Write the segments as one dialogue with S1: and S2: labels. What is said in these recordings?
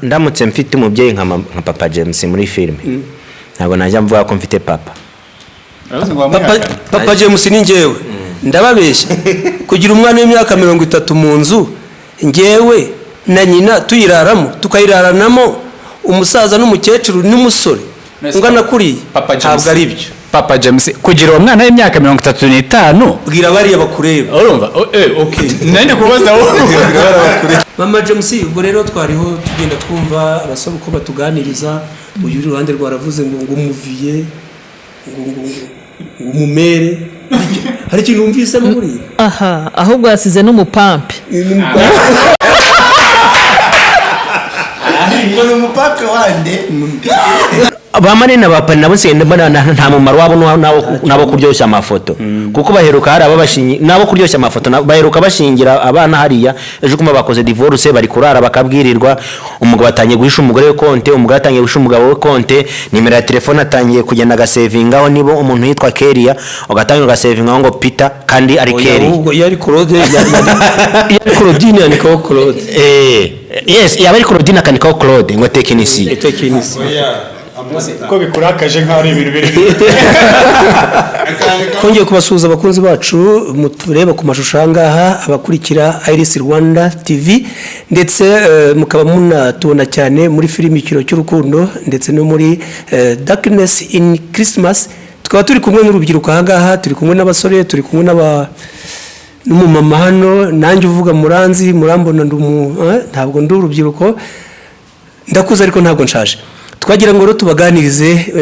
S1: Ndamutse mfite umubyeyi nka Papa James muri filime, ntabwo najya mvuga ko mfite papa.
S2: Urabizi ngo
S3: Papa,
S2: wamwihakana.
S3: Papa James ni njyewe. Ndababeshya? Kugira umwana w'imyaka 30 mu nzu, njyewe na nyina tuyiraramo, tukayiraranamo, umusaza n'umukecuru n'umusore ungana kuriya,
S2: Papa James.
S3: ntabwo ari byo.
S2: Papa James, kugira uwo mwana w'imyaka 35.
S3: Bwira bariya bakureba.
S2: Urumva? Okay, nari kubaza wowe.
S3: Mama James, ubwo rero twariho tugenda twumva abasore uko batuganiriza. Uyu uri iruhande rwaravuze ngo umuviye, ngo umumere. Hari ikintu wumvisemo buriya?
S4: Aha, ahubwo yasize n'umupampe.
S5: Ngo ni umupaka wande?
S1: Ba marraine, ba parrain nabo nsigaye mbona nta mumaro wabo n'abo kuryoshya amafoto, kuko baheruka hari ababashinyi n'abo kuryoshya amafoto, baheruka bashingira abana hariya, ejo kuma bakoze divorce, bari kurara bakabwirirwa. Umugabo atangiye guhisha umugore we konte, umugore atangiye guhisha umugabo we konte, nimero ya telefone atangiye kugenda agasevingaho. Niba umuntu yitwa Keria, ugatangira ugasevingaho ngo Peter kandi ari
S3: Oya,
S1: Keria.
S3: Ahubwo iyo ari Claude, iyo ari Claudine yandikaho Claude.
S1: Yes, yaba ari Claudine akandikaho Claude, ngo tekinisiye.
S3: Tekinisi.
S2: Ko bikurakaje nk'aho ari ibintu biri
S3: Twongeye kubasuhuza, abakunzi bacu mutureba ku mashusho aha ngaha, abakurikira Iris Rwanda TV, ndetse mukaba munatubona cyane muri filimi Ikiriyo cy'Urukundo ndetse no muri Darkness in Christmas. Tukaba turi kumwe n'urubyiruko aha ngaha, turi kumwe n'abasore, turi kumwe n'umumama hano. Nanjye uvuga muranzi, murambona, ntabwo ndi urubyiruko, ndakuze ariko ntabwo nshaje. Twagira ngo rero tubaganirize,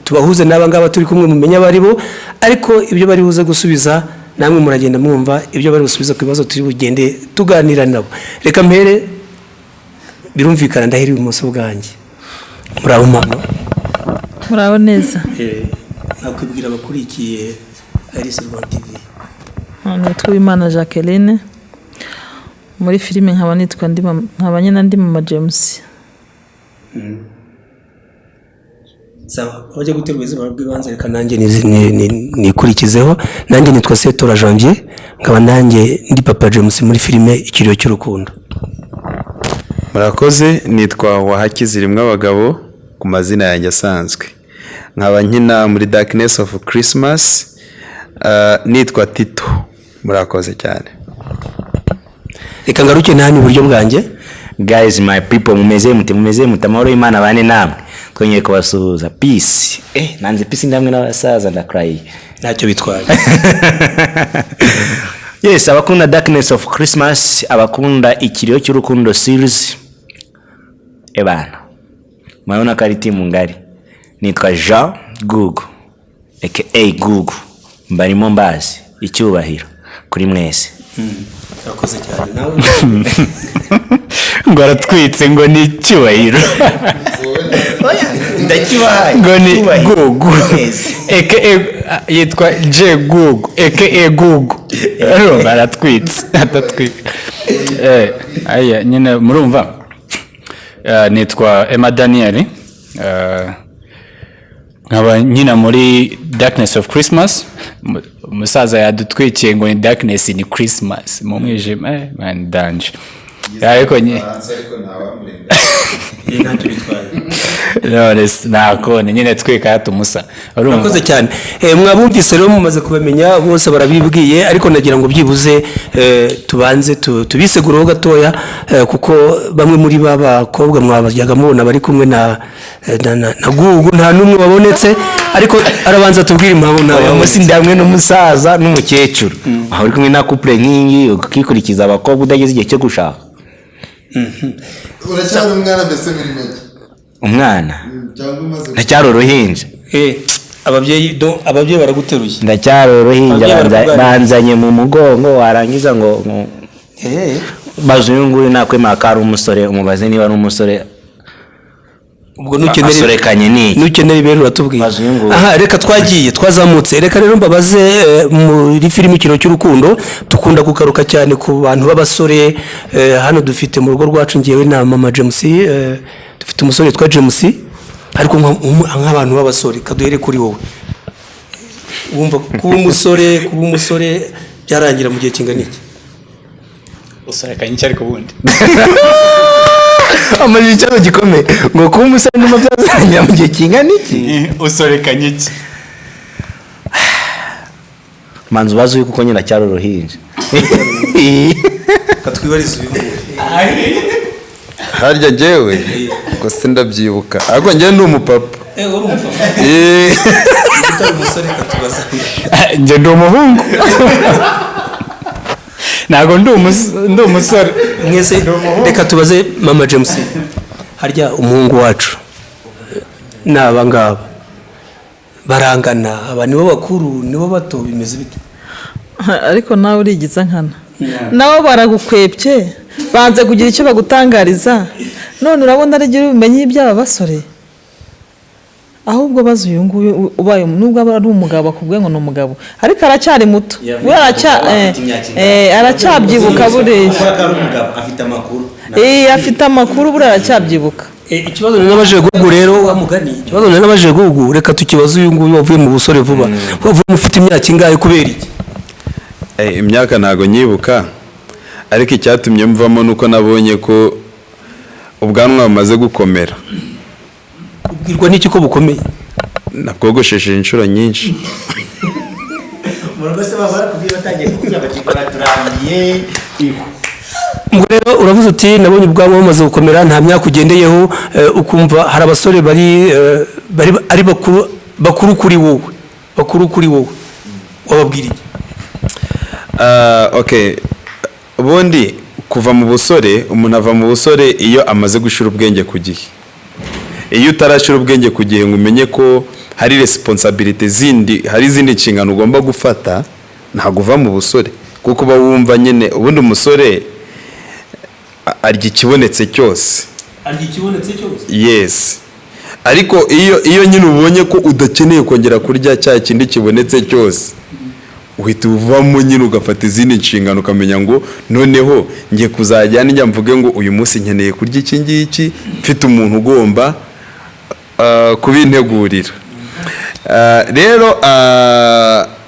S3: tubahuze n'aba ngaba turi kumwe, mumenye abo ari bo, ariko ibyo bari buze gusubiza namwe muragenda mwumva ibyo bari busubiza ku bibazo turi bugende tuganira nabo. Reka mpere, birumvikana ndahera ibumoso bwanjye. Muraho mama?
S4: Muraho neza.
S3: Nakwibwira abakurikiye Iris Rwanda TV?
S4: Nitwa Uwimana Jacqueline, muri filime nkaba nitwa nkaba nyine ndi Mama James.
S3: Sawa, abajya guterwa ubuzima bw'ibanze, reka nanjye nikurikizeho. Nanjye nitwa Setora Janvier, nkaba nanjye ndi Papa James muri filime Ikiriyo cy'Urukundo.
S6: Murakoze, nitwa Wahakizirimwe abagabo ku mazina yanjye asanzwe, nkaba nkina muri Darkness of Christmas, nitwa Tito. Murakoze cyane.
S3: Reka ngaruke nta iburyo bwanjye.
S1: Guys, my people, mumeze mute? Mumeze mute? Amahoro y'Imana bane namwe. Twongeye kubasuhuza. Peace. Nanze peace, ndamwe n'abasaza ndakurahiye.
S3: Ntacyo bitwaye.
S1: Yes, abakunda Darkness of Christmas, abakunda Ikiriyo cy'Urukundo series, ebana murabona ko ari team ngari. Nitwa Jean Gugu aka Gugu, mbarimo mbazi. Icyubahiro kuri mwese.
S3: Urakoze cyane nawe.
S2: Ngo aratwitse, ngo ni icyubahiro.
S5: Ndakibahaye.
S2: Ngo ni
S5: Icyubahiro.
S2: Gugu eke, yitwa J Gugu eke Gugu. Urumva aratwitse atatwika. Aya nyine murumva. Nitwa Emma Daniel, nkaba nkina muri Darkness of Christmas. Umusaza yadutwikiye ngo ni Darkness in Christmas, mu mwijima. Man, danger, ariko
S3: Ntacyo bitwaye.
S2: None nta kundi nyine, twika tumusa, urumva.
S3: Murakoze cyane. Mwabumvise rero, mumaze kubamenya bose, barabibwiye, ariko nagira ngo byibuze tubanze tubisegureho gatoya, kuko bamwe muri ba bakobwa mwabajyaga mubona bari kumwe na Gugu nta n'umwe wabonetse, ariko arabanza tubwire impamvu
S1: Uyu munsi
S3: ntababonetse.
S1: ndi hamwe n'umusaza n'umukecuru. Aho uri kumwe na couple nk'iyi, ukikurikiza abakobwa udageze igihe cyo gushaka?
S7: Uracyari umwana mbese muri make?
S1: Umwana?
S7: Cyangwa umaze
S1: Ndacyari uruhinja.
S3: Ababyeyi baraguteruye.
S1: Ndacyari uruhinja.
S3: Ababyeyi barakuganiriza.
S1: Banzanye mu mugongo, warangiza ngo baza uyu nguyu nakwemera ko ari umusore, umubaze niba ari umusore.
S3: Ubwo nukenera
S1: Asorekanye n'iki?
S3: Nukenera ibere uratubwira.
S1: Baza uyu nguyu.
S3: Aha, reka twagiye twazamutse. Reka rero mbabaze, muri filimi Ikiriyo cy'Urukundo dukunda kugaruka cyane ku bantu b'abasore. Hano dufite mu rugo rwacu, ngewe na Mama James, dufite umusore witwa James, ariko nk'abantu b'abasore, kaduhere kuri wowe, wumva kuba umusore byarangira mu gihe kingana iki?
S2: Usorekanye iki ariko ubundi?
S1: Amajije ikibazo gikomeye ngo kuba umusore ndumva byazarangira mu gihe kingana iki?
S2: Usorekanye iki?
S1: Manzi ubaze uyu, kuko nyine acyari uruhinja.
S3: Katwibariza uyu nguyu.
S6: Harya njyewe ngo se ndabyibuka, ariko njyewe ndi umupapa.
S3: Eh, uri umupapa?
S6: Eh.
S3: Utari umusore, katubaza.
S2: Njye ndi umuhungu, ntabwo ndi umusore.
S3: Mwese reka tubaze Mama James. Harya umuhungu wacu ni aba ngaba barangana? Aba nibo bakuru, nibo bato, bimeze bite?
S4: Ariko nawe urigiza nkana, nabo baragukwepye, banze kugira icyo bagutangariza. None urabona ari ubumenyi iby'aba basore? Ahubwo baze uyu nguyu ubaye, nubwo aba ari umugabo, akubwiye ngo ni umugabo, ariko aracyari muto. We aracyabyibuka buriya.
S1: Ari umugabo, afite amakuru.
S4: Afite amakuru, buriya aracyabyibuka.
S3: Ikibazo nari nabajije Gugu rero, wa mugani, ikibazo nari nabajije Gugu reka tukibaze uyu nguyu wavuye mu busore vuba. Wavuye ufite imyaka ingahe? Kubera iki?
S6: Imyaka ntago nyibuka, ariko icyatumye mvamo nuko nabonye ko ubwanwa bumaze gukomera.
S3: Ubwirwa n'iki ko bukomeye?
S6: Nabwogoshesheje inshuro nyinshi.
S1: Mu rugo se baba barakubwiye, batangiye kukubwira bati kora turangiye?
S3: Ubwo rero uravuze uti nabonye ubwanwa bumaze gukomera, nta myaka ugendeyeho. Ukumva hari abasore bari ari bakuru, bakuru kuri wowe, bakuru kuri wowe, wababwira iki?
S6: Ah, okay, ubundi kuva mu busore, umuntu ava mu busore iyo amaze gushyira ubwenge ku gihe. Iyo utarashyira ubwenge ku gihe ngo umenye ko hari responsabilité zindi, hari izindi nshingano ugomba gufata, ntabwo uva mu busore, kuko uba wumva nyine ubundi umusore arya ikibonetse cyose.
S3: Arya ikibonetse cyose.
S6: Yes, ariko iyo nyine ubonye ko udakeneye kongera kurya cya kindi kibonetse cyose, uhita uvamo nyine ugafata izindi nshingano, ukamenya ngo noneho ngiye kuzajya njya mvuge ngo uyu munsi nkeneye kurya iki ngiki, mfite umuntu ugomba kubintegurira. Rero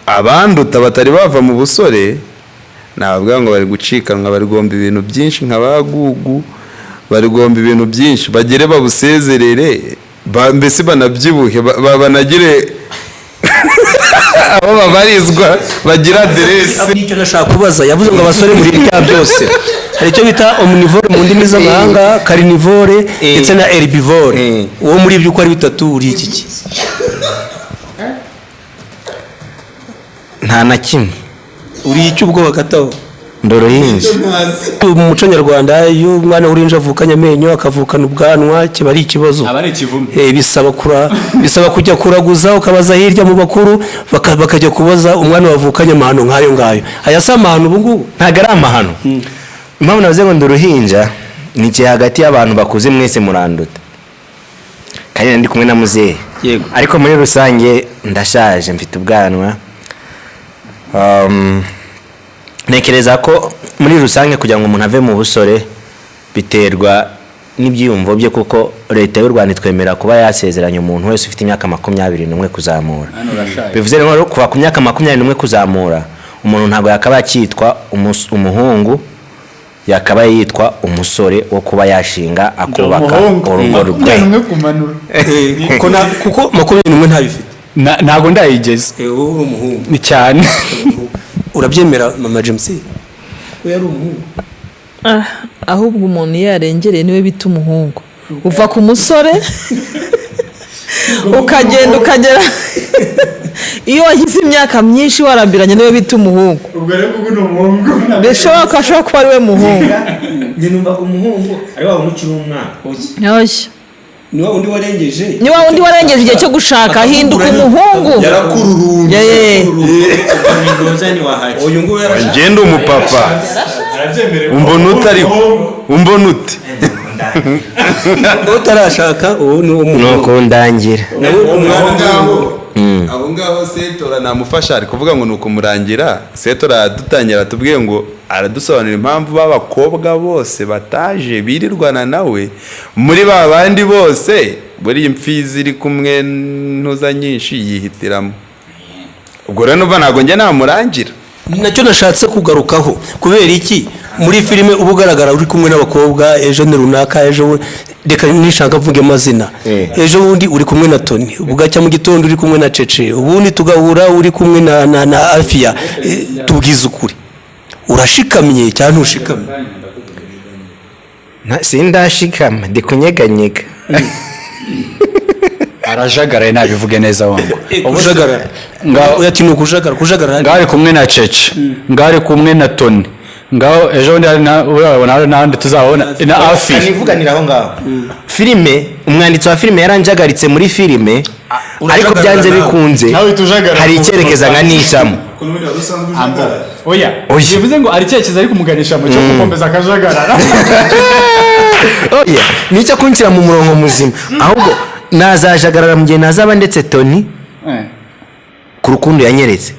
S6: abanduta batari bava mu busore nabavuga ngo bari gucikanwa, bari guhomba ibintu byinshi, nka ba Gugu bari guhomba ibintu byinshi. Bagere babusezerere, mbese banabyibuhe, banagire aho babarizwa, bagira aderesi.
S3: Nicyo nashaka kubaza. Yavuze ngo abasore muri bya byose, hari icyo bita omnivore mu ndimi z'amahanga, carnivore ndetse na herbivore. Uwo muri ibyo uko ari bitatu uri iki ki?
S1: Nta na kimwe.
S3: Uri iki ubwo hagati aho?
S1: Ndi uruhinja.
S3: Mu muco nyarwanda, iyo umwana w'uruhinja avukanye amenyo, akavukana ubwanwa, kiba ari ikibazo.
S2: Aba ari ikivume.
S3: Bisaba kujya kuraguza, ukabaza hirya mu bakuru, bakajya kubaza umwana wavukanye amahano nk'ayo ngayo. Aya si amahano ubu ngubu?
S1: Ntabwo ari amahano. Impamvu navuze ngo ndi uruhinja, nicaye hagati y'abantu bakuze, mwese muranduta, kandi ndi kumwe na muzehe.
S3: Yego.
S1: Ariko muri rusange ndashaje, mfite ubwanwa. Ntekereza ko muri rusange kugira ngo umuntu ave mu busore biterwa n'ibyiyumvo bye, kuko Leta y'u Rwanda itwemera kuba yasezeranya umuntu wese ufite imyaka 21 kuzamura.
S2: Hano urashaje.
S1: Bivuze rero kuva ku myaka 21 kuzamura, umuntu ntabwo yakaba akitwa umuhungu, yakaba yitwa umusore wo kuba yashinga, akubaka urugo rwe.
S2: Kumanura.
S3: Kuko 21 ntabifite.
S2: Ntabwo ndayigeze.
S3: Wowe uri umuhungu.
S2: Ni cyane.
S3: Urabyemera, Mama James, ko yari umuhungu?
S4: Ah, ahubwo umuntu iyo yarengereye niwe bita umuhungu. Uva ku musore ukagenda ukagera iyo wagize imyaka myinshi warambiranye, niwe bita umuhungu.
S2: Ubwo rero ubu ni umuhungu.
S4: Bishoboka ko ashobora kuba ari we muhungu.
S1: Njye numva umuhungu ari wa wundi ukiri umwana.
S4: Oya.
S3: Ni wa wundi warengeje.
S4: Ni wa wundi warengeje igihe cyo gushaka, ahinduka umuhungu.
S6: Yarakururumbye.
S1: Ye.
S3: Uyu nguyu yarashaje.
S6: Njye ndi umupapa. Umbona ute? Ariko umbona ute?
S3: Utarashaka, uwo ni uwo muhungu.
S1: Nuko ndangira.
S3: Nawe umwana.
S6: Ngaho abo ngabo Setora namufasha, ari kuvuga ngo ni ukumurangira. Setora aradutangira, atubwiye ngo aradusobanurira impamvu b'abakobwa bose bataje birirwana nawe muri ba bandi bose. Buriya imfizi iri kumwe ntuza nyinshi yihitiramo. Ubwo rero numva ntabwo njye namurangira.
S3: Nacyo nashatse kugarukaho. Kubera iki muri filime uba ugaragara uri kumwe n'abakobwa, ejo ni runaka, ejo reka nishaka mvuge amazina, ejo bundi uri kumwe na Tony, bugacya mu gitondo uri kumwe na Cece, ubundi tugahura uri kumwe na Afia. Tubwize ukuri, urashikamye cyangwa ntushikamye?
S1: Sindashikama, ndi kunyeganyega.
S2: Arajagaraye, nabivuge neza wangu.
S3: Kujagara. Oya, ati ni ukujagara, kujagara.
S2: Ngaho ari kumwe na Cece, ngaho ari kumwe na Tony, ngaho ejo bundi hari urabona hari n'ahandi tuzabona na Afi.
S1: Nivuganira aho ngaho, filime, umwanditsi wa filime yaranjagaritse muri filime, ariko
S3: Urajagarara
S1: byanze
S3: nawe.
S1: bikunze
S2: Nawe uhita ujagara.
S1: hari icyerekezo nkanicamo.
S7: Ukuntu wari usanzwe ujagaraye.
S2: Oya.
S1: Oya.
S2: Bivuze ngo ari icyerekezo ari kumuganisha mu cyo gukomeza akajagarara.
S1: Oya, nicyo kunshyira mu murongo muzima. Ahubwo nazajagarara mu gihe nazaba ndetse Tony ku rukundo yanyeretse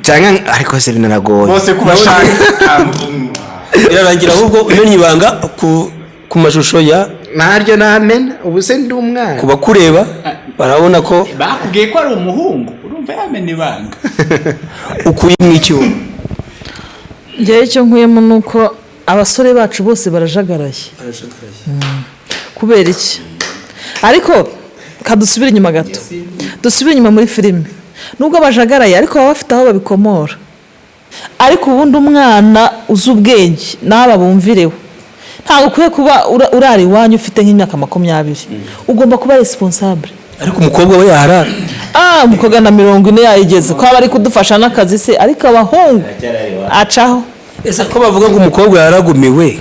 S1: cyangwa, ariko se binaragoye.
S2: Bose kubashaka.
S3: Birarangira ahubwo umenya ibanga ku mashusho ya
S1: Ntaryo namena, ubu se ndi umwana.
S3: Ku bakureba barabona ko
S2: Bakubwiye ko ari umuhungu, urumva yamena ibanga.
S3: Ukuye mu icyuma.
S4: Njyewe icyo nkuyemo ni uko abasore bacu bose barajagaraye. Kubera iki? Ariko kadusubire inyuma gato, dusubire inyuma muri filime. Nubwo bajagaraye, ariko baba bafite aho babikomora. Ariko ubundi umwana uzi ubwenge n'aba bumvireho, ntabwo ukwiye kuba urara iwanyu ufite nk'imyaka 20. Ugomba kuba responsable.
S3: Ariko umukobwa we yaharara.
S4: Ah, umukobwa na 40 yayigeze ko aba ari kudufasha n'akazi se. Ariko abahungu acaho.
S3: Ese ko bavuga ngo umukobwa yaragumiwe,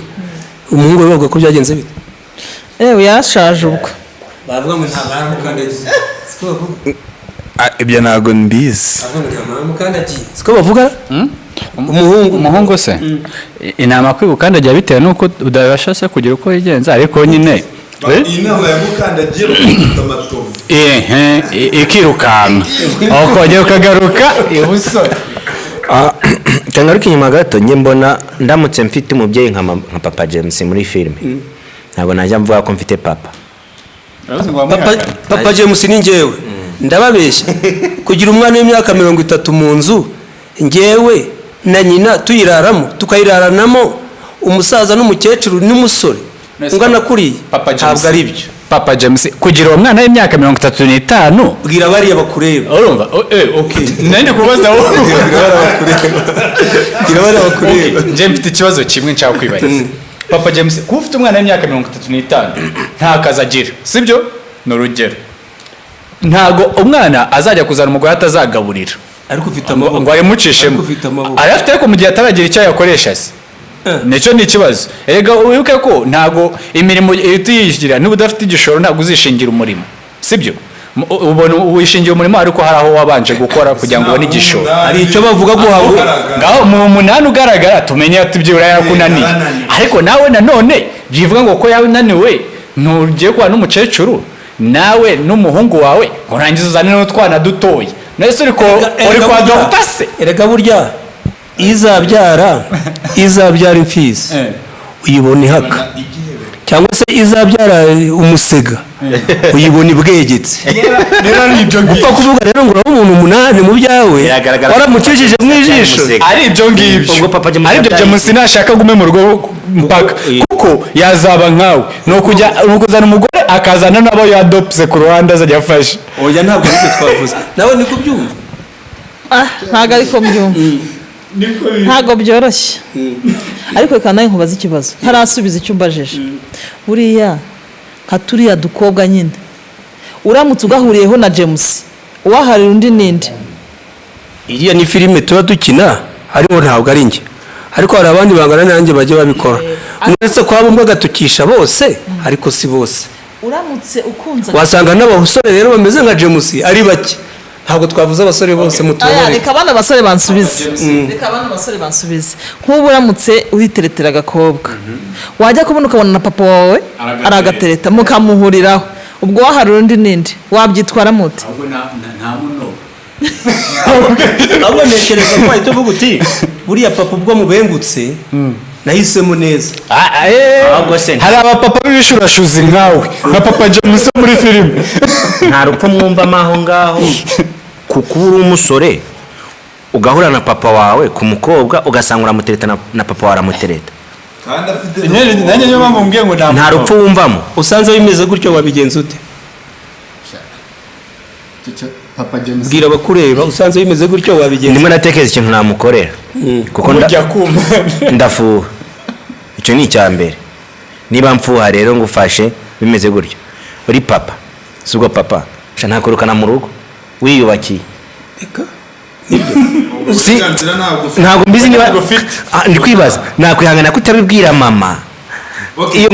S3: umuhungu we bavuga ko byagenze bite?
S4: Ewe, yarashaje ubwo.
S3: Bavuga ngo ntabwo aramukandagiye, siko bavuga?
S6: Ah, ibyo ntabwo mbizi.
S3: Bavuga ngo ntabwo aramukandagiye, siko bavuga umuhungu?
S2: Umuhungu se, inama kwibukandagira bitewe n'uko udabasha se kugira uko wigenza, ariko nyine
S7: Iyi nama yamukandagiye bakita amatovu.
S2: Ehe, ikirukanka ukongera ukagaruka ibusore.
S1: Cyangwa inyuma gato, njye mbona ndamutse mfite umubyeyi nka Papa James muri filime, ntabwo najya mvuga ko mfite papa.
S3: Papa James ni njyewe, ndababeshya. Kugira umwana w'imyaka 30 mu nzu, njyewe na nyina tuyiraramo, tukayiraranamo, umusaza n'umukecuru n'umusore ungana kuriya,
S2: Papa James.
S3: ntabwo ari byo.
S2: Papa James, kugira uwo mwana w'imyaka 35.
S3: Bwira bariya bakureba.
S2: Urumva, okay, nari kubaza wowe.
S3: Bwira bariya bakureba.
S2: Njye mfite ikibazo kimwe nshaka kwibariza Papa James. Kuba ufite umwana w'imyaka 35 nta kazi agira, sibyo? Ni urugero, ntago umwana azajya kuzana umugore atazagaburira.
S3: Ariko ufite amaboko.
S2: Ngo ayimucishemo.
S3: Ariko ufite amaboko.
S2: Arayafite, ariko mu gihe ataragira icyo yakoresha se, nicyo ni ikibazo. Erega wibuke ko ntago imirimo ihita uyishyira. Niba udafite igishoro, ntabwo uzishingira umurimo, sibyo? Ubona wishingiye umurimo ariko hari aho wabanje gukora kugira ngo ubone igishoro.
S3: Hari icyo bavuga guhabwa.
S2: Ngaho mu munani ugaragara, tumenye ati byibura yakunaniye.
S7: Yarananiwe.
S2: Ariko nawe nanone byivuga ngo ko yananiwe, ntugiye kuba n'umukecuru nawe n'umuhungu wawe ngo urangize uzane n'utwana dutoya. Nese uri kwa dogita se?
S3: Erega burya izabyara imfizi uyibona ihaka, cyangwa se izabyara umusega uyibona ibwegetse.
S2: Niba ari ibyo
S3: Gupfa kuvuga rero ngo uraba umuntu umunani mu byawe
S1: Biragaragara ko
S3: waramucishije mu ijisho.
S1: Umusega.
S2: Ari ibyo ngibyo.
S1: Ubwo Papa James
S2: Ari ibyo.
S1: yabyaye.
S2: James nashaka agume mu rugo mpaka, kuko yazaba nkawe. Ni ukuzana umugore akazana n'abo yadopse ku ruhande azajya afasha.
S3: Oya, ntabwo aribyo twavuze. Nawe niko ubyumva?
S4: Ah, ntabwo ariko mbyumva, ntabwo byoroshye. Ariko reka nawe nkubaze ikibazo ntarasubiza icyo umbajije. Buriya nka turiya dukobwa nyine, uramutse ugahuriyeho na James, uwaharira undi ninde?
S3: Iriya ni filime tuba dukina, ariko ntabwo ari njye. Ariko hari abandi bangana nanjye bajya babikora, uretse ko abo agatukisha bose, ariko si bose.
S4: Uramutse ukunze
S3: Wasanga n'abasore rero bameze nka James ari bake. Ntabwo twavuze abasore bose,
S4: Aya,
S3: mutubabarire.
S4: reka abana basore bansubize, reka abana basore bansubize. Nk'ubu uramutse uriteretera agakobwa, wajya kubona ukabona na papa wawe aragatereta, mukamuhuriraho, ubwo waharira undi ninde? Wabyitwaramo ute?
S3: Ahubwo ntekereza ko wahita uvuga uti buriya papa ubwo mubengutse nahisemo neza.
S1: Ahubwo se
S2: Hari abapapa b'ibishurashuzi nkawe, nka Papa James wo muri filime.
S1: Nta rupfu mwumvamo aho ngaho, kuko uri umusore. Ugahura na papa wawe ku mukobwa, ugasanga uramutereta na papa wawe aramutereta.
S7: Kandi afite
S2: Nanjye niyo mpamvu mbwiye ngo
S1: Nta rupfu wumvamo.
S3: Usanze bimeze gutyo, wabigenza ute?
S5: Papa James.
S3: Bwira abakureba, usanze bimeze gutyo wabigenza?
S1: Ndimo natekereza ikintu namukorera kuko
S2: Mujya kumva.
S1: Ndafuha, icyo ni icya mbere. Niba mfuha rero ngufashe bimeze gutyo, uri papa, si ubwo papa sha ntakurukana mu rugo wiyubakiye.
S3: Reka.
S7: Uburenganzira ntabwo ufite.
S1: Ntabwo mbizi niba. Ah, ndi kwibaza nakwihangana kutabibwira mama iyo.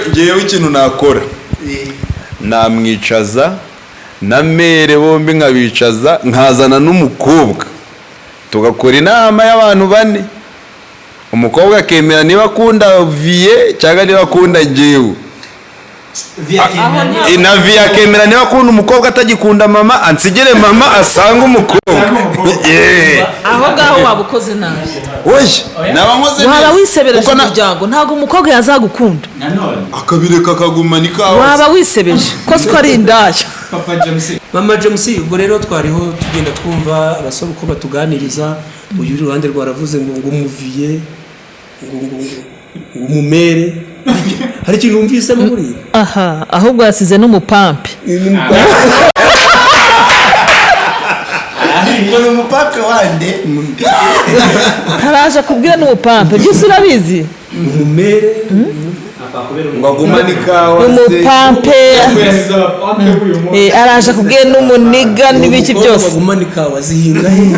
S6: Ngewe ikintu nakora, namwicaza na mère bombi, nkabicaza, nkazana n'umukobwa, tugakora inama y'abantu bane. Umukobwa akemera niba akunda vieux cyangwa niba akunda ngewe. Na vieux akemera niba akunda umukobwa atagikunda mama, ansigire mama asange umukobwa. Yeah.
S4: Aho ngaho waba ukoze nabi.
S6: Oya, naba nkoze
S4: Waba
S6: neza.
S4: wisebereje
S6: Kuko
S4: umuryango. Ntabwo umukobwa yazagukunda.
S2: Nanone
S7: Akabireka akagumana ikawa.
S4: Waba wisebeje ko siko ari indaya.
S2: Papa James.
S3: Mama James, ubwo rero twariho tugenda twumva abasore uko batuganiriza. Uyu uri iruhande rwaravuze ngo umuvieux, ngo umumère. Hari ikintu wumvisemo buriya?
S4: Aha, ahubwo yasize n'umupampe.
S5: Ngo ni umupapa wande?
S4: Haraje akubwira n'umupampe, byose urabizi.
S3: Umumère.
S6: Ngo agumane ikawa se.
S4: Umupampe. Araje akubwira n'umuniga n'ibiki byose.
S3: Bagumana ikawa zihinga he?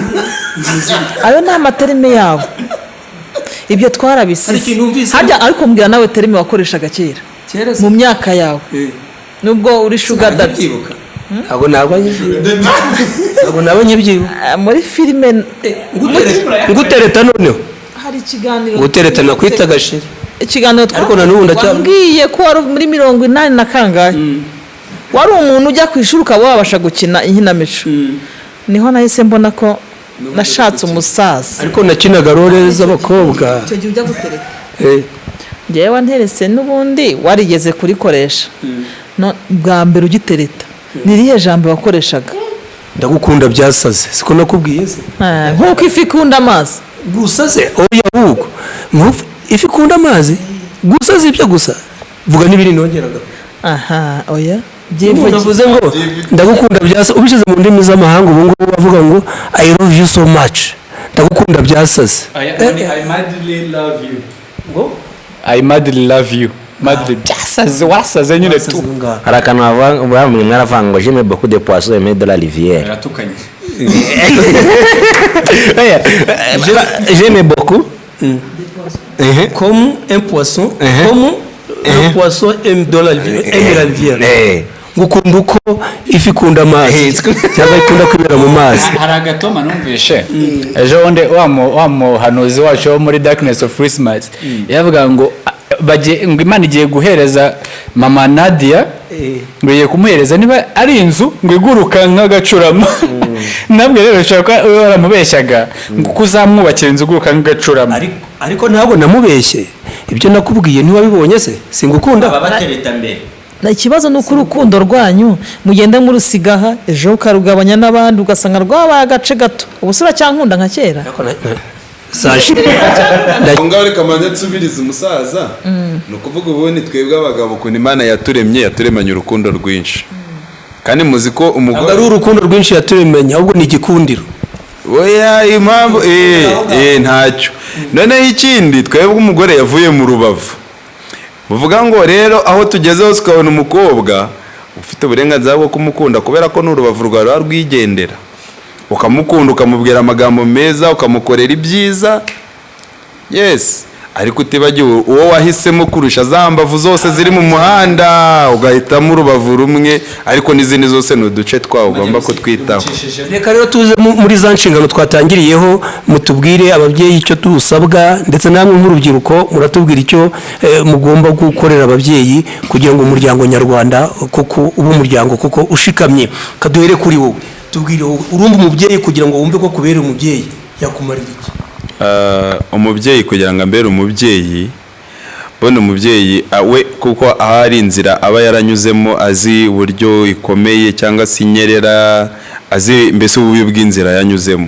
S4: Ayo ni amaterme yabo, ibyo
S3: Hari
S4: twarabisize.
S3: ikintu wumvise?
S4: Harya ariko mbwira nawe terme wakoreshaga kera
S3: Kera se?
S4: mu myaka yawe, nubwo uri sugar daddy.
S3: Ndabyibuka, ntabwo naba nkibyibuka.
S4: Ah, muri filime.
S3: Ngutereta noneho?
S4: Hari ikiganiro.
S3: Ngutereta nakwitaga chéri.
S4: Ikiganiro.
S3: Ariko na n'ubu
S4: Wambwiye ko wari muri 80 na kangahe, wari umuntu ujya ku ishuri ukaba wabasha gukina inkinamico. Niho nahise mbona ko nashatse umusaza.
S3: Ariko nakinaga role z'abakobwa.
S4: Icyo gihe ujya gutereta, ngewe nterese n'ubundi warigeze kurikoresha. No, bwa mbere ugitereta ni irihe jambo wakoreshaga?
S3: Ndagukunda byasaze, siko nakubwiye se?
S4: Ah, nk'uko ifi ikunda amazi.
S3: Gusa se? Oya, ahubwo ifi ikunda amazi gusa, si ibyo gusa, vuga n'ibindi nongeraga.
S4: Aha, oya.
S3: Umuntu
S4: Byivuge.
S3: avuze ngo ndagukunda byasaze, ubishyize mu ndimi z'amahanga ubu ngubu bavuga ngo "I love you so much", ndagukunda byasaze.
S2: I madly love you.
S3: Ngo?
S2: I madly love you. Madly byasaze, wasaze nyine tu.
S1: Hari akantu bamwe mwaravanga ngo "J'aime beaucoup de poissons aimés de la rivière".
S2: Biratukanye.
S1: Oya, j'aime beaucoup.
S3: Comme un poisson, comme un poisson aime de la rivière, aime la rivière. Ngukunda uko ifi ikunda amazi cyangwa ikunda kwibera mu mazi.
S2: Hari agatoma numvishe ejo bundi, wa muhanuzi wacu wo muri Darkness of Christmas yavuga ngo ngo Imana igiye guhereza mama Nadia, ngo igiye kumuhereza niba ari inzu ngo iguruka nk'agacurama. Nabwo rero ushobora kuba waramubeshyaga ngo uko uzamwubakira inzu iguruka nk'agacurama.
S3: Ariko ntabwo namubeshye. Ibyo nakubwiye ntiwabibonye se? Singukunda?
S1: Batereta mbere.
S4: Ikibazo ni uko urukundo rwanyu mugenda murusigaha, ejo ukarugabanya n'abandi, ugasanga rwabaye agace gato. Ubu se uracyankunda nka kera?
S3: Sashi.
S6: Aho ngaho reka mbanze nsubirize umusaza. Ni ukuvuga ubundi twebwe abagabo, ukuntu Imana yaturemye, yaturemanye urukundo rwinshi, kandi muzi ko
S3: Ntabwo
S6: umugore
S3: ari urukundo rwinshi yaturemanye, ahubwo ni igikundiro.
S6: Oya, impamvu ntacyo. Noneho ikindi, twebwe umugore yavuye mu rubavu. Buvuga ngo rero aho tugeze hose ukabona umukobwa, ufite uburenganzira bwo kumukunda, kubera ko ni urubavu rwawe ruba rwigendera, ukamukunda, ukamubwira amagambo meza, ukamukorera ibyiza, yes, ariko utibagiwe uwo wahisemo kurusha za mbavu zose ziri mu muhanda, ugahitamo urubavu rumwe, ariko n'izindi zose ni uduce twawo ugomba kutwitaho.
S3: Reka rero tuze muri za nshingano twatangiriyeho. Mutubwire ababyeyi icyo tusabwa, ndetse namwe nk'urubyiruko muratubwira icyo mugomba gukorera ababyeyi kugira ngo umuryango nyarwanda koko ube umuryango koko ushikamye. Kaduhere kuri wowe. Tubwire wowe, urumva umubyeyi kugira ngo wumve ko kubera umubyeyi yakumarira iki?
S6: Umubyeyi kugira ngo ambere umubyeyi. Bundi umubyeyi we, kuko ahari inzira aba yaranyuzemo, azi uburyo ikomeye cyangwa se inyerera, azi mbese ububi bw'inzira yanyuzemo,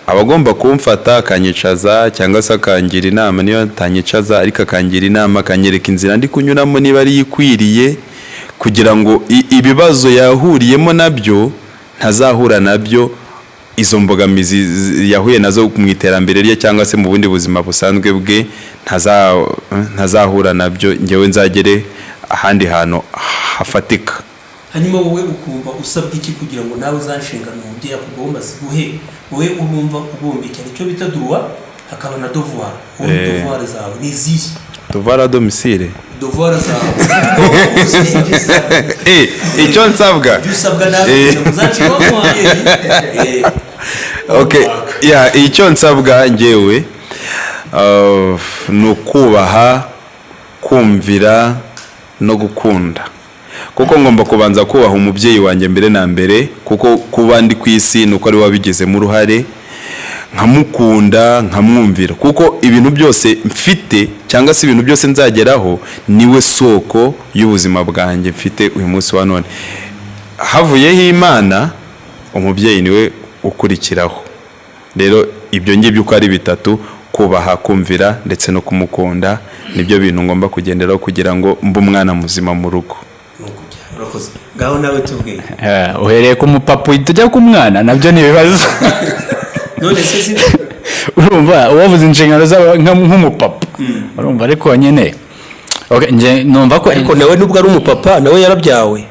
S6: aba agomba kumfata akanyicaza cyangwa se akangira inama. Niyo atanyicaza ariko akangira inama, akanyereka inzira ndi kunyuramo niba ari ikwiriye, kugira ngo ibibazo yahuriyemo nabyo ntazahura nabyo, izo mbogamizi yahuye nazo mu iterambere rye cyangwa se mu bundi buzima busanzwe bwe ntazahura nabyo, ngewe nzagere ahandi hantu hafatika.
S3: Hanyuma wowe ukumva usabwa iki kugira ngo nawe za nshingano umubyeyi akugomba ziguhe? Wowe urumva ugomba cyane icyo bita droit, hakaba na devoir. Wowe devoir zawe ni izihe?
S6: Devoir à domicile.
S3: Devoir zawe.
S6: Icyo nsabwa?
S3: Ibyo usabwa nawe kugira ngo za nshingano wamuhaye.
S6: Okay, yeah, icyo nsabwa ngewe ni ukubaha, kumvira no gukunda, kuko ngomba kubanza kubaha umubyeyi wanjye mbere na mbere, kuko kuba ndi ku isi ni uko ari we wabigizemo uruhare, nkamukunda, nkamwumvira, kuko ibintu byose mfite cyangwa se ibintu byose nzageraho niwe soko y'ubuzima bwanjye mfite uyu munsi wa none. Havuyeho Imana, umubyeyi niwe ukurikiraho. Rero ibyo ngibyo uko ari bitatu, kubaha, kumvira ndetse no kumukunda, nibyo bintu ngomba kugenderaho kugira ngo mbe umwana muzima mu rugo.
S3: Urakoze. Ngaho nawe tubwiye.
S2: Uhereye ku mupapa uhita ujya ku mwana, nabyo ni ibibazo.
S3: None se si
S2: Urumva uwavuze inshingano z'aba nk'umupapa, urumva ariko nyine, okay, nje numva ko
S3: Ariko nawe nubwo ari umupapa, nawe yarabyawe.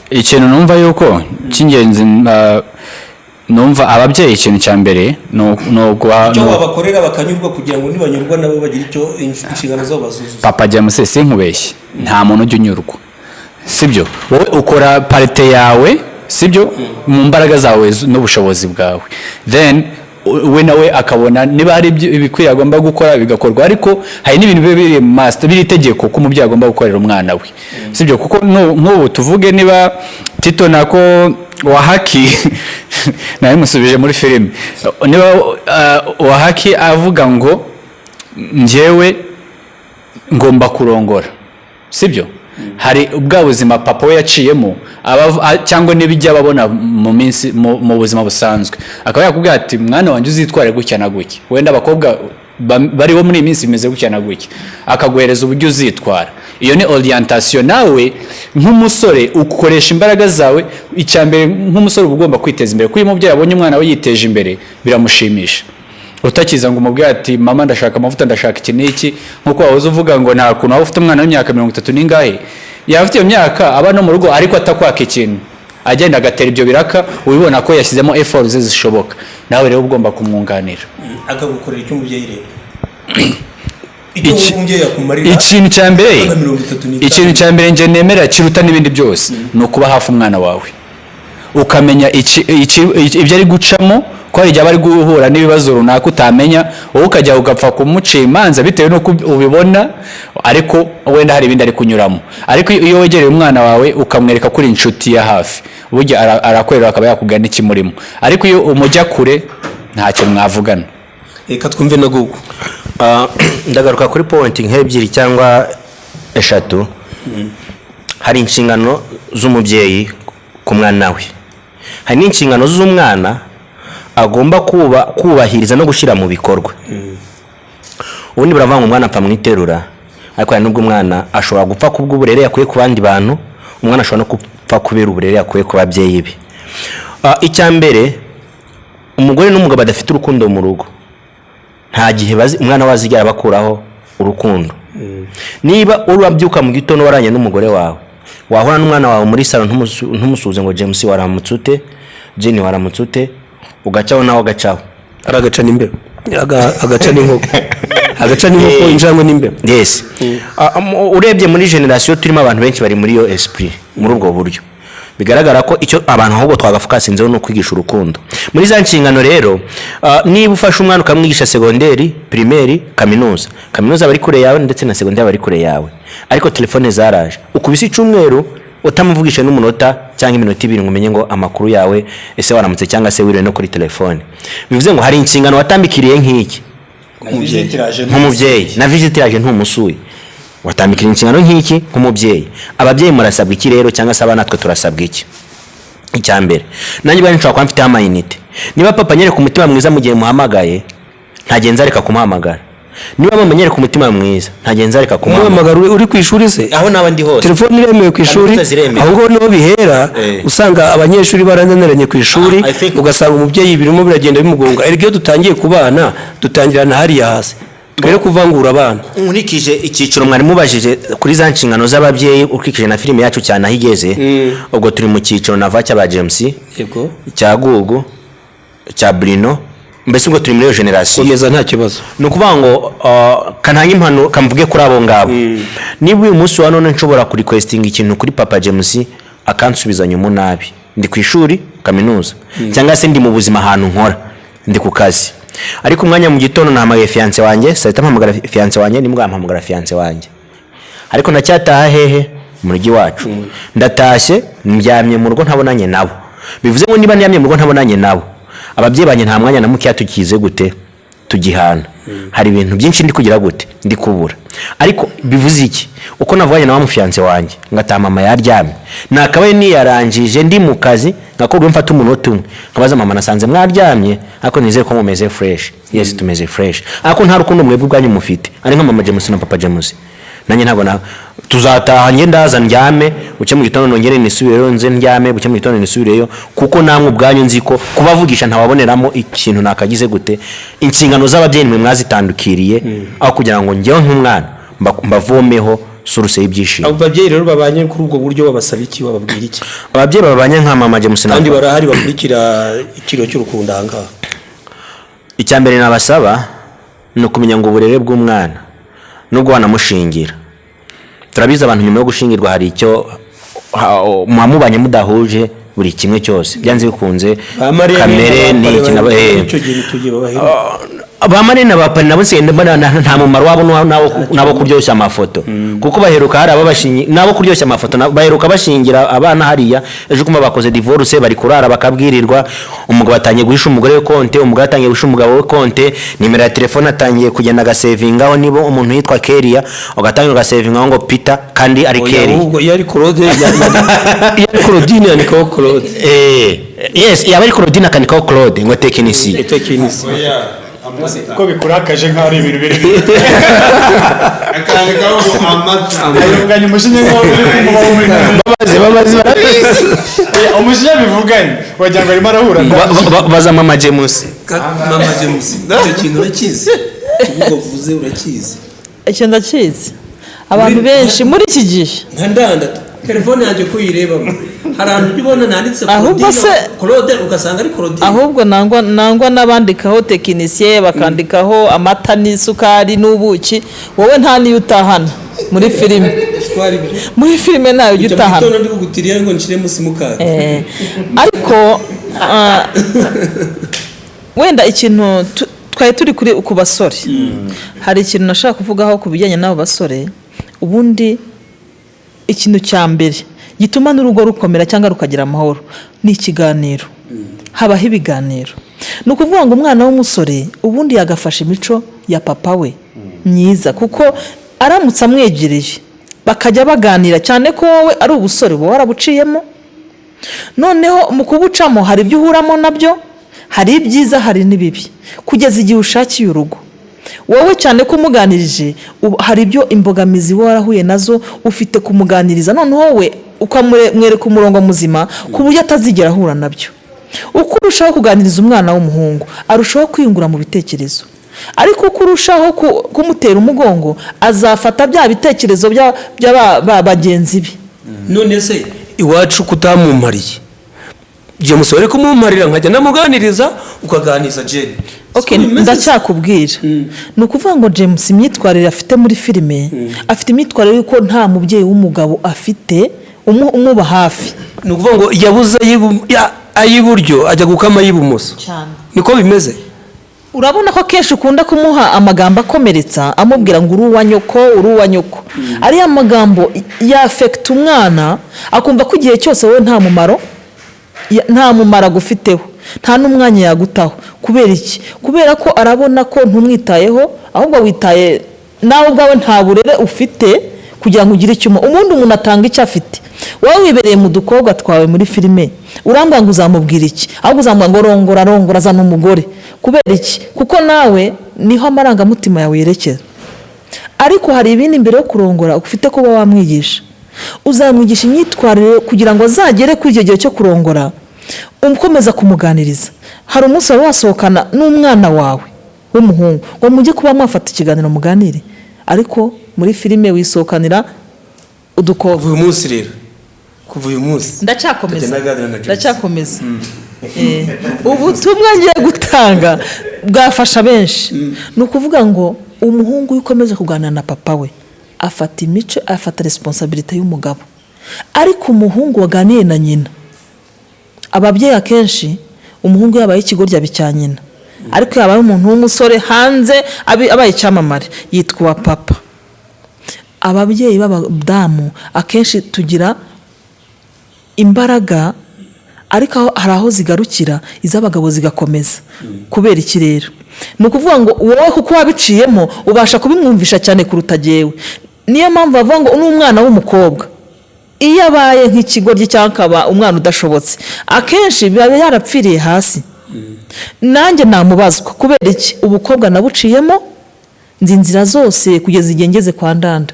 S2: Ikintu numva yuko cy'ingenzi, numva ababyeyi ikintu cya mbere ni
S3: Icyo wabakorera bakanyurwa, kugira ngo nibanyurwa nabo bagire icyo inshingano zabo bazuzuza.
S2: Papa James, sinkubeshye, nta muntu ujya unyurwa, sibyo? Wowe ukora part yawe, sibyo, mu mbaraga zawe n'ubushobozi bwawe, then we nawe akabona niba hari ibikwiye agomba gukora bigakorwa. Ariko hari n'ibintu biba biri must, biri itegeko ko umubyeyi agomba gukorera umwana we, sibyo? Kuko nk'ubu tuvuge niba Tito nako Wahaki, nawe musubije muri filime, niba Wahaki avuga ngo njyewe ngomba kurongora, sibyo, hari bwa buzima papa we yaciyemo cyangwa n'ibijya ababona mu minsi mu buzima busanzwe, akaba yakubwira ati: "Mwana wanjye, uzitware gutya na gutya, wenda abakobwa bariho muri iyi minsi bimeze gutya na gutya," akaguhereza uburyo uzitwara. Iyo ni orientation. Nawe nk'umusore ukoresha imbaraga zawe. Icya mbere nk'umusore uba ugomba kwiteza imbere, kuko iyo umubyeyi abonye umwana we yiteje imbere biramushimisha. Utakiza ngo umubwire ati: "Mama, ndashaka amavuta, ndashaka iki n'iki," nk'uko wahoze uvuga ngo nta kuntu waba ufite umwana w'imyaka 30 n'ingahe, yaba afite iyo myaka aba no mu rugo ariko atakwaka ikintu, agenda agatera ibyo biraka, ubibona ko yashyizemo effort ze zishoboka. Nawe rero uba ugomba kumwunganira.
S3: Akagukorera icyo umubyeyi rero, icyo umubyeyi yakumarira
S2: Ikintu cya mbere
S3: Umwana 35.
S2: Ikintu cya mbere njye nemera kiruta n'ibindi byose ni ukuba hafi umwana wawe, ukamenya ibyo ari gucamo, ko hari igihe aba ari guhura n'ibibazo runaka utamenya, wowe ukajya ugapfa kumuca imanza bitewe n'uko ubibona, ariko wenda hari ibindi ari kunyuramo. Ariko iyo wegereye umwana wawe ukamwereka ko uri inshuti ya hafi, burya arakwerera akaba yakubwira n'ikimurimo. Ariko iyo umujya kure ntacyo mwavugana.
S3: Reka twumve na Gugu.
S1: Ndagaruka kuri point nk'ebyiri cyangwa eshatu. Hari inshingano z'umubyeyi ku mwana we, hari n'inshingano z'umwana agomba kubahiriza no gushyira mu bikorwa. Ubundi baravuga ngo umwana apfa mu iterura, ariko hari n'ubwo umwana ashobora gupfa kubw'uburere yakuye ku bandi bantu, umwana ashobora no gupfa kubera uburere yakuye ku babyeyi be. Icya mbere, umugore n'umugabo badafite urukundo mu rugo, nta gihe bazi umwana we azigera abakuraho urukundo. Niba urabyuka mu gitondo waranye n'umugore wawe, wahura n'umwana wawe muri salo ntumusuhuze ngo: "James, waramutse ute? Jenny, waramutse ute?" Ugacaho nawe agacaho.
S3: Ari agaca n'imbeba, agaca n'inkoko, agaca n'inkoko, injangwe n'imbeba.
S1: Yes. Urebye muri generation turimo, abantu benshi bari muri iyo esprit, muri ubwo buryo bigaragara ko icyo abantu ahubwo twagafocusinzeho ni ukwigisha urukundo. Muri za nshingano rero, niba ufashe umwana ukamwigisha segonderi, primaire, kaminuza, kaminuza bari kure yawe ndetse na segonderi bari kure yawe, ariko telefone zaraje, ukubise icyumweru utamuvugisha n'umunota cyangwa iminota 2 ngo umenye ngo amakuru yawe, ese waramutse cyangwa se wiriwe, no kuri telefone, bivuze ngo hari inshingano watambikiriye nk'iki nk'umubyeyi, na visite yaje ntumusuye. Watandukira inshingano nk'iki nk'umubyeyi. Ababyeyi murasabwa iki rero, cyangwa se abana twe turasabwa iki? Icya mbere, nanjye ubwanjye nshobora kuba mfiteho amayinite. Niba papa anyereka umutima mwiza mu gihe muhamagaye, ntagenza areka kumuhamagara. Niba mama anyereka umutima mwiza, ntagenza areka kumuhamagara.
S3: Umuhamagaro uri ku ishuri se?
S1: Aho naba ndi hose.
S3: Telefone iremewe ku ishuri?
S1: Kaminuza ziremewe.
S3: Aho ngaho niho bihera. Usanga abanyeshuri barananiranye ku ishuri,
S1: I think-
S3: ugasanga umubyeyi birimo biragenda bimugonga. Erega iyo dutangiye kubana, dutangirana hariya hasi, twere kuvangura abana.
S1: Nkurikije icyiciro mwari mubajije kuri za nshingano z'ababyeyi, ukurikije na filime yacu cyane aho igeze, ubwo turi mu cyiciro nava cy'aba James,
S3: Yego.
S1: cya Gugu, cya Bruno, mbese ubwo turi muri iyo generasiyo.
S3: Komeza, nta kibazo.
S1: Ni ukuvuga ngo kantange impano, kamvuge kuri abo ngabo. Niba uyu munsi wa none nshobora kurequestinga ikintu kuri papa James akansubizanya umunabi, ndi ku ishuri kaminuza cyangwa se ndi mu buzima ahantu nkora, ndi ku kazi, ariko umwanya mu gitondo nahamagaye fiancé wanjye, saa sita mpamagara fiancé wanjye, nimugoroba mpamagara fiancé wanjye, ariko ndacyataha hehe? Mu rugo iwacu. Ndatashye, ndyamye mu rugo ntabonanye nabo. Bivuze ngo niba ndyamye mu rugo ntabonanye nabo, ababyeyi banjye, nta mwanya na mukeya tukize gute tugihana. Hari ibintu byinshi ndi kugira gute, ndi kubura. Ariko bivuze iki? Uko navuganye na wa mufiancé wanjye, ngataha mama yaryamye, nakabaye niyarangije ndi mu kazi, ngakorwa mfata umunota umwe nkabaza mama: "Nasanze mwaryamye, ariko nizere ko mumeze fresh." "Yes, tumeze fresh." Ariko nta rukundo mwebwe ubwanyu mufite, ari nka mama James na papa James, nanjye ntabwo na tuzataha. Njye ndaza ndyame, buce mu gitondo nongere nisubireyo, nze ndyame, buce mu gitondo nisubireyo, kuko namwe ubwanyu nzi ko kubavugisha ntawaboneramo ikintu nakagize gute. Inshingano z'ababyeyi mwe mwazitandukiriye, aho kugira ngo njyewe nk'umwana mbavomeho source y'ibyishimo.
S3: Abo babyeyi rero babanye kuri ubwo buryo, babasaba iki? Bababwira iki?
S1: Ababyeyi babanye nka mama James na
S3: Kandi barahari bakurikira Ikiriyo cy'Urukundo aha ngaha.
S1: Icya mbere nabasaba ni ukumenya ngo uburere bw'umwana, nubwo wanamushingira, turabizi abantu nyuma yo gushingirwa hari icyo muba mubanye mudahuje buri kimwe cyose, byanze bikunze.
S3: Ba Mariya
S1: Kamere ni iki
S3: icyo gihe babahera.
S1: Ba marraine, ba parrain nabo nsigaye mbona nta mumaro wabo n'abo kuryoshya amafoto, kuko baheruka hari ababashingi n'abo kuryoshya amafoto, baheruka bashingira abana hariya, ejo kuma bakoze divorce, bari kurara bakabwirirwa. Umugabo atangiye guhisha umugore we konte, umugore atangiye guhisha umugabo we konte, nimero ya telefone atangiye kugenda agasevingaho. Niba umuntu yitwa Keria, ugatangira ugasevingaho ngo Peter kandi ari
S3: Oya,
S1: Keria.
S3: Ahubwo iyo ari Claude, iyo ari Claudine yandikaho Claude.
S1: Yes, yaba ari Claudine akandikaho Claude, ngo tekinisiye.
S3: Tekinisi.
S2: Ko bikurakaje nk'aho ari ibintu biri
S7: Akandikaho ngo amata.
S2: Bivuganye umujinya nk'aho biri kumubaho.
S1: Babaze, babaze, barabizi.
S2: Umujinya bivuganye wagira ngo arimo arahura.
S1: Baza mama James.
S3: Mama James, icyo kintu urakizi? Ubwo uvuze urakizi?
S4: Icyo ndakizi, abantu benshi muri iki gihe.
S3: Nka ndanda telefone yanjye ko uyirebamo, hari ahantu ujya ubona nanditse
S4: Ahubwo
S3: Claudine, Claude, ugasanga ari Claudine.
S4: Ahubwo nangwa n'abandikaho tekinisiye, bakandikaho amata n'isukari n'ubuki, wowe nta niyo utahana muri filime.
S3: Twari ibyo.
S4: Muri filime ntayo ujya
S3: Ujya mu
S4: utahana.
S3: gitondo ndi kugutiriye ngo nshiremo simukadi.
S4: Ariko wenda ikintu twari turi kuri ku basore, hari ikintu nashaka kuvugaho ku bijyanye n'abo basore. Ubundi ikintu cya mbere gituma n'urugo rukomera cyangwa rukagira amahoro ni ikiganiro. Habaho ibiganiro. Ni ukuvuga ngo umwana w'umusore ubundi yagafasha imico ya papa we myiza, kuko aramutse amwegereye bakajya baganira, cyane ko wowe ari ubusore uba warabuciyemo, noneho mu kubucamo hari ibyo uhuramo nabyo, hari ibyiza, hari n'ibibi, kugeza igihe ushakiye urugo. Wowe cyane ko umuganirije, hari ibyo imbogamizi wowe warahuye nazo, ufite kumuganiriza, noneho wowe ukamwereka umurongo muzima ku buryo atazigera ahura nabyo. Uko urushaho kuganiriza umwana w'umuhungu, arushaho kwiyungura mu bitekerezo, ariko uko urushaho kumutera umugongo, azafata bya bitekerezo bagenzi be.
S3: None se iwacu kutamumpariye, James wari kumumparira nkajya namuganiriza, ukaganiriza Jane?
S4: Okay.
S3: Siko bimeze?
S4: Ndacyakubwira, ni ukuvuga ngo James imyitwarire afite muri filime, afite imyitwarire y'uko nta mubyeyi w'umugabo afite umuba hafi.
S3: Ni ukuvuga ngo yabuze ay'iburyo ajya gukama ay'ibumoso.
S4: Cyane.
S3: Niko bimeze.
S4: Urabona ko akenshi ukunda kumuha amagambo akomeretsa, amubwira ngo uri uwa nyoko, uri uwa nyoko. Ariya magambo yafekita umwana, akumva ko igihe cyose wowe nta mumaro nta mumaro agufiteho, nta n'umwanya yagutaho. Kubera iki? Kubera ko arabona ko ntumwitayeho, ahubwo witaye nawe ubwawe, nta burere ufite. Kugira ngo ugire icyo umuha. Ubundi umuntu atanga icyo afite. Wowe wibereye mu dukobwa twawe muri filime, urambwira ngo uzamubwira iki? Ahubwo uzamubwira ngo rongora, rongora, azana umugore. Kubera iki? Kuko nawe niho amarangamutima yawe yerekeza. Ariko hari ibindi mbere yo kurongora ufite kuba wamwigisha. Uzamwigisha imyitwarire kugira ngo azagere kuri icyo gihe cyo kurongora, ukomeza kumuganiriza. Hari umunsi waba wasohokana n'umwana wawe w'umuhungu ngo mujye kuba mwafata ikiganiro muganire, ariko muri filime wisohokanira udukobwa.
S3: Kuva uyu munsi rero, kuva uyu munsi
S4: Ndacyakomeza.
S3: Tujya naganira na James.
S4: Ndacyakomeza. Ubutumwa ngiye gutanga bwafasha benshi. Ni ukuvuga ngo umuhungu iyo ukomeje kuganira na papa we, afata imico, afata responsabilité y'umugabo. Ariko umuhungu waganiye na nyina, ababyeyi akenshi umuhungu yabaye ikigoryi aba icya nyina, ariko yabaye umuntu w'umusore hanze, abaye icyamamare, yitwa uwa papa. Ababyeyi b'abadamu akenshi tugira imbaraga, ariko hari aho zigarukira, iz'abagabo zigakomeza. Kubera iki rero? Ni ukuvuga ngo wowe kuko wabiciyemo ubasha kubimwumvisha cyane kuruta jyewe. Niyo mpamvu bavuga ngo n'umwana w'umukobwa iyo abaye nk'ikigoryi cyangwa akaba umwana udashobotse, akenshi biba yarapfiriye hasi. Nanjye namubazwa. Kubera iki? Ubukobwa nabuciyemo, nzi inzira zose kugeza igihe ngeze kwa Ndanda.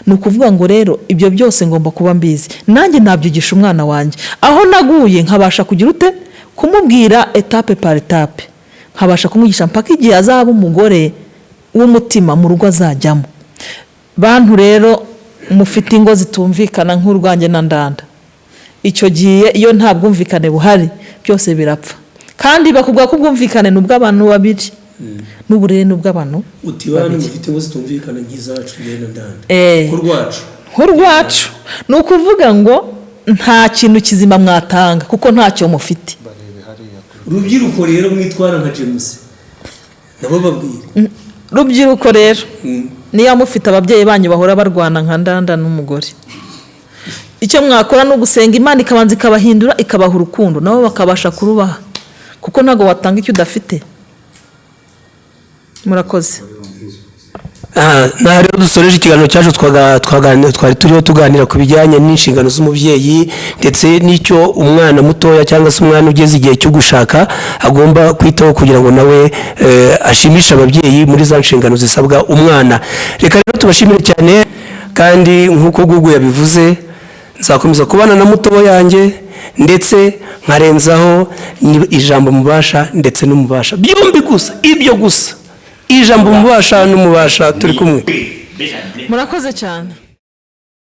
S4: Ni ukuvuga ngo rero ibyo byose ngomba kuba mbizi, nanjye nabyigisha umwana wanjye. Aho naguye nkabasha kugira ute? Kumubwira étape par étape, nkabasha kumwigisha mpaka igihe azaba umugore w'umutima mu rugo azajyamo. Bantu rero mufite ingo zitumvikana nk'urwanjye na Ndanda, icyo gihe iyo nta bwumvikane buhari byose birapfa. Kandi bakubwira ko ubwumvikane ni ubw'abantu babiri, n'uburere ni ubw'abantu
S3: Uti bantu mufite ngo zitumvikana nk'izacu njyewe na Ndanda, ku rwacu.
S4: Nk'urwacu, ni ukuvuga ngo nta kintu kizima mwatanga kuko ntacyo mufite.
S3: Urubyiruko rero mwitwara nka James, nabo babwire.
S4: Rubyiruko rero, niba mufite ababyeyi banyu bahora barwana nka Ndanda n'umugore, icyo mwakora ni ugusenga Imana ikabanza ikabahindura, ikabaha urukundo, nabo bakabasha kurubaha, kuko ntabwo watanga icyo udafite. Murakoze.
S3: Aha rero dusoreje ikiganiro cyacu. Twari turiho tuganira ku bijyanye n'inshingano z'umubyeyi ndetse n'icyo umwana mutoya cyangwa se umwana ugeze igihe cyo gushaka agomba kwitaho kugira ngo nawe ashimishe ababyeyi muri za nshingano zisabwa umwana. Reka rero tubashimire cyane, kandi nk'uko Gugu yabivuze, nzakomeza kubana na mutobo yanjye, ndetse nkarenzaho ni ijambo mubasha ndetse n'umubasha byombi gusa, ibyo gusa, ijambo mubasha n'umubasha. Turi kumwe.
S4: Murakoze cyane.